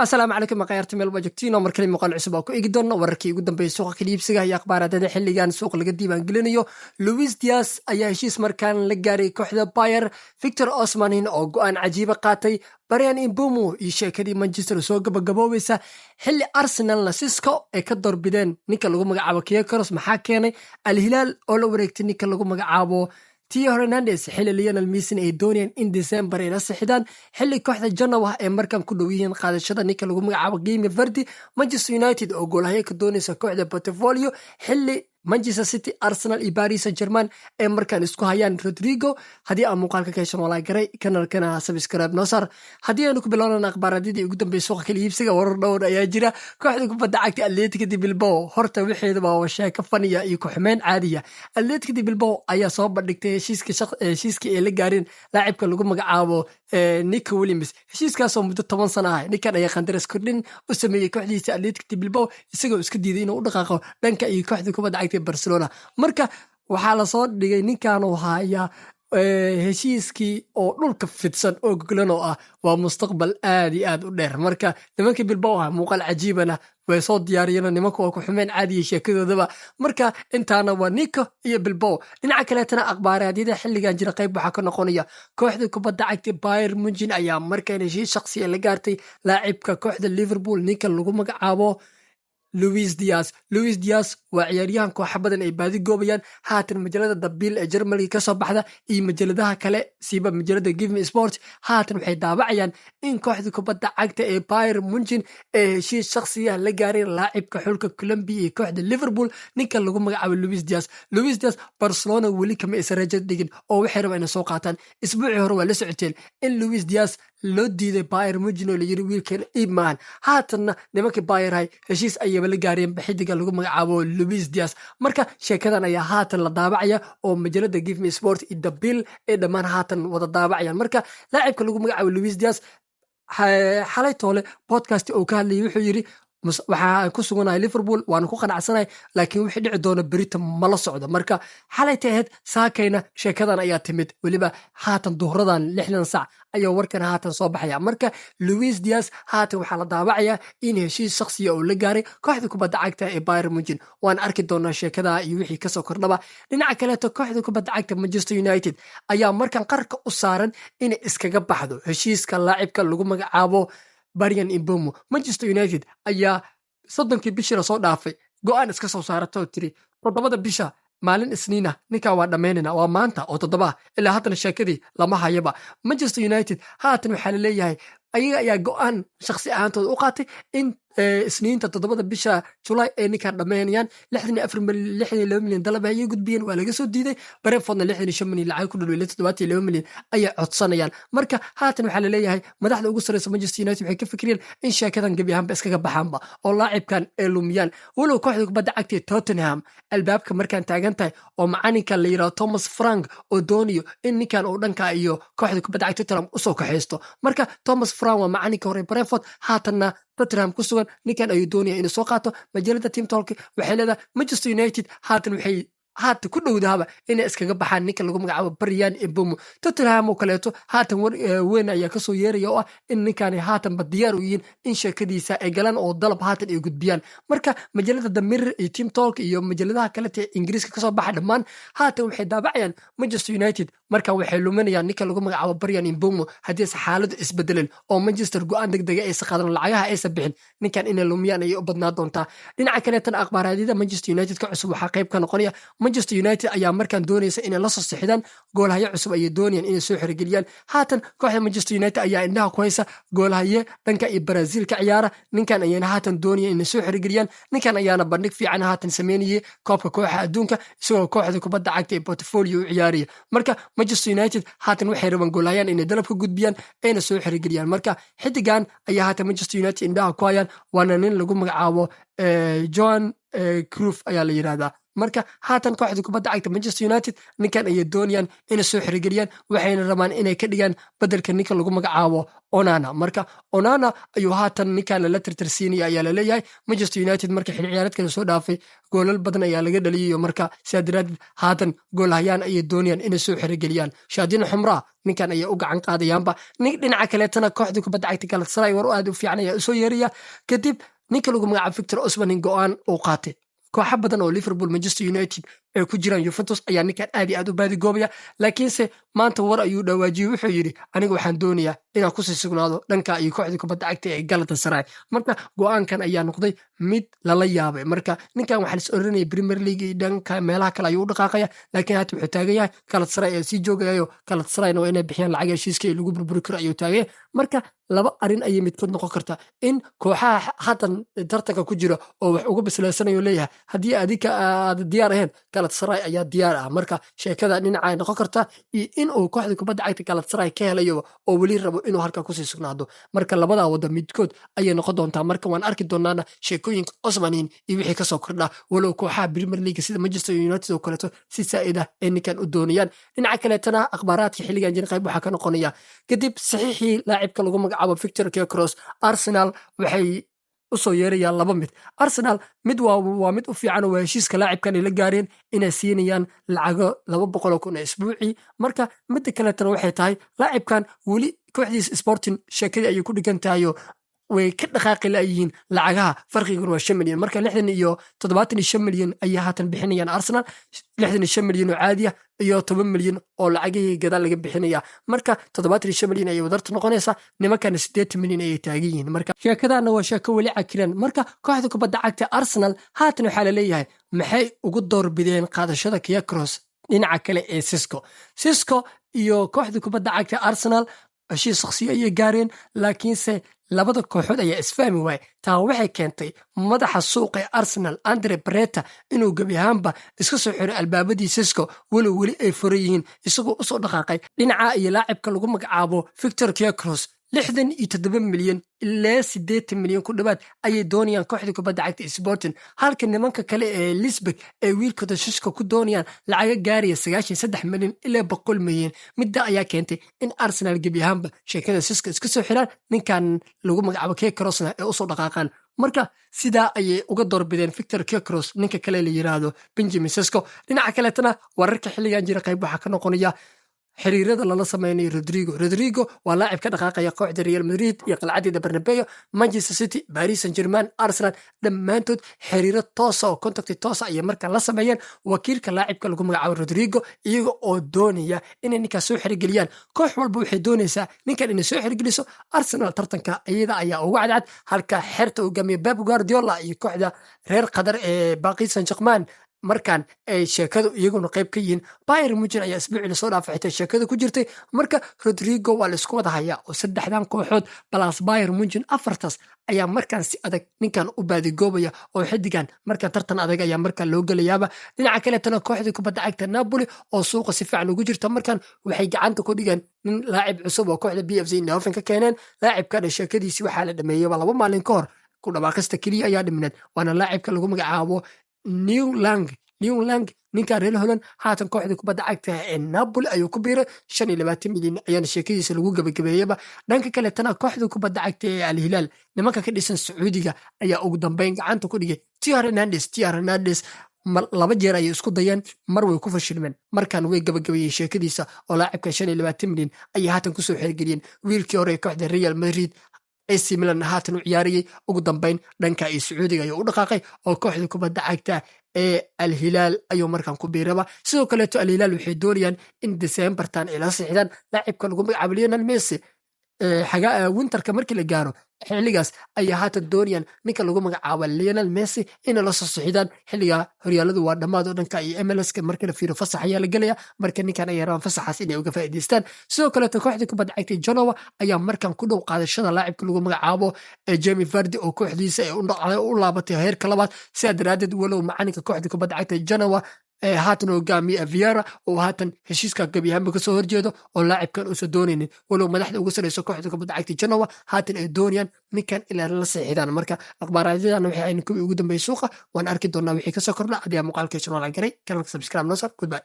Asalaamu calaykum akhyaarta meel joogtiin oo markale muuqaal cusub oo ku eegi doono wararkii ugu dambeeyay suuqa kala iibsiga iyo akhbaaraadada xilligan suuq laga diiwaangelinayo. Luis Diaz ayaa heshiis markaan la gaaray kooxda Bayer, Victor Osimhen oo go'aan cajiiba qaatay, Bryan Mbeumo iyo sheekadii Manchester soo gabagaboobaysa, xilli Arsenalna Sesko ay ka doorbideen ninka lagu magacaabo Gyökeres. Maxaa keenay Al Hilaal oo la wareegtay ninka lagu magacaabo Theo Hernandez, xilli Lionel Messi ay doonayaan in December ay la sixidaan, xilli kooxda Genoa ay markan ku dhow yihiin qaadashada ninka lagu magacaabo Jamie Vardy, Manchester United oo goolhayo ka doonaysa kooxda Botafogo, xilli Manchester City, Arsenal iyo Paris Saint-Germain ay markaan isku hayaan Rodrigo. Haddii aan muuqaalka ka heshan, walaa garay kanalkana subscribe noo saar. Haddii aanu ku bilownan akhbaaradidii ugu dambeeyay suuqa kala iibsiga, warar dhowr ayaa jira. Kooxda kubadda cagta Atletico de Bilbao horta wixeeda waa sheeko faniya iyo ku-xumeyn caadiya. Atletico de Bilbao ayaa soo bandhigtay heshiiskii ay la gaareen laacibka lagu magacaabo Nico Williams, heshiiskaasoo muddo 10 sano ah. Ninkan ayaa qandaras kordhin u sameeyey kooxdiisa Atletico de Bilbao, isagoo iska diiday inuu u dhaqaaqo dhanka iyo kooxda kubadda cagta Barcelona. Marka waxaa lasoo dhigay ninkanuu hayaa heshiiskii oo dhulka fidsan oo goglan oo ah waa mustaqbal aad iyo aad u dheer. Marka nimankii Bilbao ah muuqaal cajiibana way soo diyaariyeen. Nimanku waa ku xumeen caadiya sheekadoodaba. Marka intaana waa Nico iyo Bilbao. Dhinaca kaleetana akhbaaraadyada xilligan jira qayb waxaa ka noqonaya kooxda kubadda cagta Bayern Munchen ayaa markan heshiis shaqsiya la gaartay laacibka kooxda Liverpool, ninka lagu magacaabo Luis Diaz. Luis Diaz waa ciyaaryahan kooxa badan ay baadi goobayaan. Haatan majalada The Bild ee Jarmalka kasoo baxda iyo majaladaha kale, siiba majalada Give Me Sport, haatan waxay daabacayaan in kooxda kubadda cagta ee Bayern Munchen ee heshiis shakhsiya la gaareen laacibka xulka Colombia iyo kooxda Liverpool, ninka lagu magacaabo Luis Diaz. Luis Diaz Barcelona weli kama aysan rajo dhigin oo waxay rabaan inay soo qaataan. Isbuucii hore waa la socoteen in Luis Diaz loo diiday Bayern Munchen oo layiri wiilkan iib maahan. Haatanna nimankii Bayern heshiis ayaba la gaareen xidiga lagu magacaabo Luis Diaz. Marka sheekadan ayaa haatan la daabacaya oo majalada Give Me Sport iyo The Bild ay dhammaan haatan wada daabacayaan. Marka laacibka lagu magacaabo Luis Diaz xalay toole podcast uu ka hadlayay wuxuu yiri: "Waxaan ku suganahay Liverpool, waana ku qanacsanahay, laakiin wixii dhici doona berita mala socdo." Marka xalay taheed saakayna sheekadan ayaa timid. Weliba haatan duhuradan 60 sac ayaa warkan haatan soo baxaya. Marka Luis Diaz haatan waxaa la daabacayaa in heshiis shakhsiya uu la gaaray kooxda kubadda cagta ee Bayern Munchen. Waan arki doonaa sheekada iyo wixii kasoo kordhaba. Dhinaca kaleeto, kooxda kubadda cagta Manchester United ayaa markan qarka u saaran inay iskaga baxdo heshiiska laacibka lagu magacaabo Bryan Mbeumo. Manchester United ayaa 30-kii bishii lasoo dhaafay go'aan iska soo saarata oo tiri 7-da bisha, maalin Isniina, ninkan waa dhammaynayna. Waa maanta oo 7, ilaa haddana sheekadii lama hayaba. Manchester United haatan waxaa laleeyahay ayaga ayaa go'aan shakhsi ahaantooda u qaatay in Isniinta 7-da bisha Julaay ay ninkan dhammaynayaan. 64 milyan, 62 milyan dalab ayay gudbiyeen, waa laga soo diiday. Brentfordna 65 milyan lacag ku dhow, 72 milyan ayay codsanayaan. Marka haatan waxaa laleeyahay madaxda ugu sarreysa Manchester United waxay ka fikiriyeen in sheekadan gebi ahaanba iskaga baxaanba oo laacibkan ay lumiyaan, walow kooxda kubadda cagta ee Tottenham albaabka markaan taagan tahay oo macalinka la yidhahdo Thomas Frank oo doonayo in ninkan uu dhanka iyo kooxda kubadda cagta Tottenham usoo kaxaysto. Marka Thomas Frank waa macalinka hore Brentford, haatanna Tottenham ku sugan. Ninkan ayuu doonaya inuu soo qaato. Majalada Team Talk waxay leedahay Manchester United haatan waxay haatan ku dhowdahaba inay iskaga baxaan ninka lagu magacaabo Bryan Mbeumo. Tottenham oo kaleeto haatan war weyn ayaa kasoo yeeraya oo ah in ninkani haatanba diyaar u yihiin in sheekadiisa ay galaan oo dalab haatan ay gudbiyaan. Marka majalada The Mirror iyo Team Talk iyo majaladaha kalete Ingiriiska kasoo baxa dhammaan haatan waxay daabacayaan Manchester United marka waxay luminayaan ninka lagu magacaabo Bryan Mbeumo haddiise xaaladu isbedelin oo Manchester go'aan degdega aysa qaadan, lacagaha aysa bixin, ninkan inay lumiyaan ayay u badnaa doontaa. Dhinaca kaleetana akhbaaraadyada Manchester United ka cusub waxaa qayb ka noqonaya Manchester United ayaa markaan doonaysa inay la soo sixidaan goolhaye cusub ayay doonayaan inay soo xirigeliyaan. Haatan kooxda Manchester United ayaa indhaha ku haysa goolhaye dhanka iyo Brazil ka ciyaara. Ninkan ayayna haatan doonayaan inay soo xirigeliyaan. Ninkan ayaana bandhig fiican haatan sameynayay koobka kooxa adduunka, isagoo kooxda kubadda cagta ee Botafogo u ciyaaraya. Marka Manchester United haatan waxay rabaan goolhayaan inay dalab ka gudbiyaan ayna soo xirigeliyaan. Marka xidigan ayaa haatan Manchester United indhaha ku hayaan, waana nin lagu magacaabo Johan Cruyff ayaa la yidhahdaa. Marka haatan kooxda kubadda cagta Manchester United ninkan ayay doonayaan inay soo xirigeliyaan, waxayna rabaan inay ka dhigaan bedelka ninka lagu magacaabo Onana. Marka Onana ayuu haatan ninkan lala tirtirsiinaya ayaa laleeyahay Manchester United. Marka xilli ciyaareedka lasoo dhaafay goolal badan ayaa laga dhaliyayo, marka sidaa daraadeed haatan goolhayaan ayay doonayaan inay soo xirigeliyaan. Shaadin Xumraa ninkan ayay u gacan qaadayaanba. Nin dhinaca kaleetana kooxda kubadda cagta Galatasaray war aad u fiican ayaa usoo yeeraya kadib ninka lagu magacaabo Victor Osimhen go'aan uu qaatay. Kooxo badan oo Liverpool, Manchester United ay ku jiraan, Juventus ayaa ninkan aad iyo aad u baadigoobaya, laakiinse maanta war ayuu dhawaajiyey. Wuxuu yidhi, aniga waxaan doonayaa inaan kusii sugnaado dhanka iyo kooxda kubadda cagta ee Galatasaray. Marka go'aankan ayaa noqday mid lala yaabay. Marka ninkan waxaa lis oranaya Premier League iyo dhanka meelaha kale ayuu u dhaqaaqaya, laakiin haata wuxuu taagan yahay Galatasaray ayaa sii joogayayo, Galatasarayna waa inay bixiyaan lacag heshiiska ee lagu burburi karo ayuu taagan yahay. Marka laba arrin ayay midkood noqon kartaa: in kooxaha haatan tartanka ku jira oo wax uga bislaysanayo leeyahay, haddii adika aad diyaar ahayn, Galatasaray ayaa diyaar ah. Marka sheekada dhinaca ay noqon kartaa, iyo in uu kooxda kubadda cagta Galatasaray ka helayo oo weli rabo inuu halka kusii sugnaado. Marka labadaa wada midkood ayay noqon doontaa. Marka waan arki doonaana sheekooyinka Osmanin iyo wixii kasoo kordha, walow kooxaha Premier League sida Manchester United oo kaleeto si saa'id ah ay ninkan u doonayaan. Dhinaca kaleetana akhbaaraadka xilligan jira qayb waxaa ka noqonaya kadib saxiixii laacibka lagu magacaabo Victor Gyökeres, Arsenal waxay usoo yeerayaan laba mid. Arsenal mid waa mid u fiican oo waa heshiiska laacibkan ay la gaareen inay siinayaan lacago 200,000 ee isbuucii. Marka midda kaleetana waxay tahay laacibkan weli kooxdiisa Sporting sheekadii ayay ku dhigan tahayo, way ka dhaqaaqi laayihiin lacagaha. Farqiguna waa 5 milyan. Marka 60 iyo 75 milyan ayay haatan bixinayaan Arsenal, 65 milyan oo caadi ah iyo 10 milyan oo lacagihii gadaal laga bixinaya. Marka 75 milyan ayay wadarta noqonaysaa, nimankana 80 milyan ayay taagan yihiin. Marka sheekadana waa sheeko weli cakiran. Marka kooxda kubadda cagta Arsenal haatan waxaa laleeyahay maxay ugu doorbideen qaadashada Gyökeres dhinaca kale ee Sesko? Sesko iyo kooxda kubadda cagta Arsenal heshiis shakhsiya ayay gaareen, laakiinse labada kooxood ayaa isfahmi waayey. Taa waxay keentay madaxa suuqa ee Arsenal, Andre Berta, inuu gebi ahaanba iska soo xiray albaabadii Sesko, walow weli ay furan yihiin, isagoo usoo dhaqaaqay dhinaca iyo laacibka lagu magacaabo Victor Gyökeres. 67 milyan ilaa 80 milyan ku dhowaad ayay doonayaan kooxda kubadda cagta Sporting, halka nimanka kale ee Leipzig ay wiilkooda Sesko ku doonayaan lacaga gaaraya 93 milyan ilaa 100 milyan. Midda ayaa keentay in Arsenal gebi ahaanba sheekada Sesko iska soo xiraan, ninkan lagu magacaabo Gyökeresna ay usoo dhaqaaqaan. Marka sidaa ayay uga doorbideen Victor Gyökeres ninka kale la yiraahdo Benjamin Sesko. Dhinaca kaleetana wararka xilligan jira qayb waxaa ka noqonaya xiriirada lala sameynayo Rodrigo. Rodrigo waa laacib ka dhaqaaqaya kooxda Real Madrid iyo qalcadeeda Bernabeu. Manchester City, Paris Saint Germain, Arsenal dhammaantood xiriiro toosa oo contact-i toosa ayay markaa la sameeyeen wakiilka laacibka lagu magacaabo Rodrigo, iyaga oo doonaya inay ninkaas soo xirigeliyaan. Koox walba waxay doonaysaa ninkan inay soo xirigeliso. Arsenal tartanka iyada ayaa ugu cadcad, halka xerta hogaamiye Pep Guardiola iyo kooxda reer Qatar ee Paris Saint Germain markaan ay sheekadu iyaguna qayb ka yihiin. Bayern Munich ayaa isbuucii lasoo dhaafay xitaa sheekada ku jirtay. Marka Rodrigo waa laisku wada hayaa oo saddexdan kooxood plus Bayern Munich, afartaas ayaa markaan si adag ninkan u baadigoobaya oo xidigan markaan tartan adag ayaa markaan loo gelayaaba. Dhinaca kaleetana kooxda kubadda cagta Napoli oo suuqa si fiican ugu jirta markaan waxay gacanta ku dhigeen nin laacib cusub oo kooxda PSV Eindhoven ka keeneen. Laacibkana sheekadiisi waxaa la dhameeyeyba 2 maalin ka hor, ku dhawaaqista keliya ayaa dhimineed, waana laacibka lagu magacaabo Noa Lang. Noa Lang, ninkan reer Holland, haatan kooxda kubadda cagta ee Napoli ayuu ku biiray, 25 milyan ayaana sheekadiisa lagu gabagabeeyaba. Dhanka kaletana kooxda kubadda cagta ee Al Hilaal, nimanka ka dhisan Sacuudiga, ayaa ugu dambeyn gacanta ku dhigay Theo Hernandez. Theo Hernandez laba jeer ayay isku dayeen, mar way ku fashilmeen, markan way gabagabeeyeen sheekadiisa oo laacibka 25 milyan ayay haatan kusoo xeergeliyeen. Wiilkii hore ee kooxda Real Madrid, AC Milan haatan u ciyaarayay, ugu dambeyn dhanka iyo Sacuudiga ayuu u dhaqaaqay oo kooxda kubadda cagta ee Al Hilaal ayuu markan ku biiraba. Sidoo kaleeto Al Hilaal waxay doonayaan in Decembertan ay la sixdaan laacibka lagu magacaabo Lionel Messi. Winterka markii la gaaro xilligaas ayaa haatan doonayaan ninka lagu magacaabo Lionel Messi inay la soo sixidaan. Xilliga horyaaladu waa dhammaad oo dhanka iyo MLS-ka marka la fiiro fasax ayaa la gelaya. Marka ninkan ayay rabaan fasaxaas inay uga faa'iidaystaan. Sidoo kaleeto kooxda kubadda cagtay Genoa ayaa markan ku dhow qaadashada laacibka lagu magacaabo Jamie Vardy oo kooxdiisa ay u laabatay heerka labaad. Sidaa daraaddeed, walow macalinka kooxda kubadda cagtay Genoa Haatan hogaamiye Vieira oo haatan heshiiska gebi ahaanba kasoo horjeedo oo laacibkan uusan doonaynin, walow madaxda ugu sareyso kooxda kubadda cagta Genoa haatan ay doonayaan ninkan ilaa la saxiixdaan. Marka akhbaaraadyadana waxay ahayn kuwii ugu dambeeyay suuqa. Waan arki doonaa wixii kasoo kordha. Haddii aa muuqaalka heshan, waa garay kanalka subscribe noo sar. Goodbye.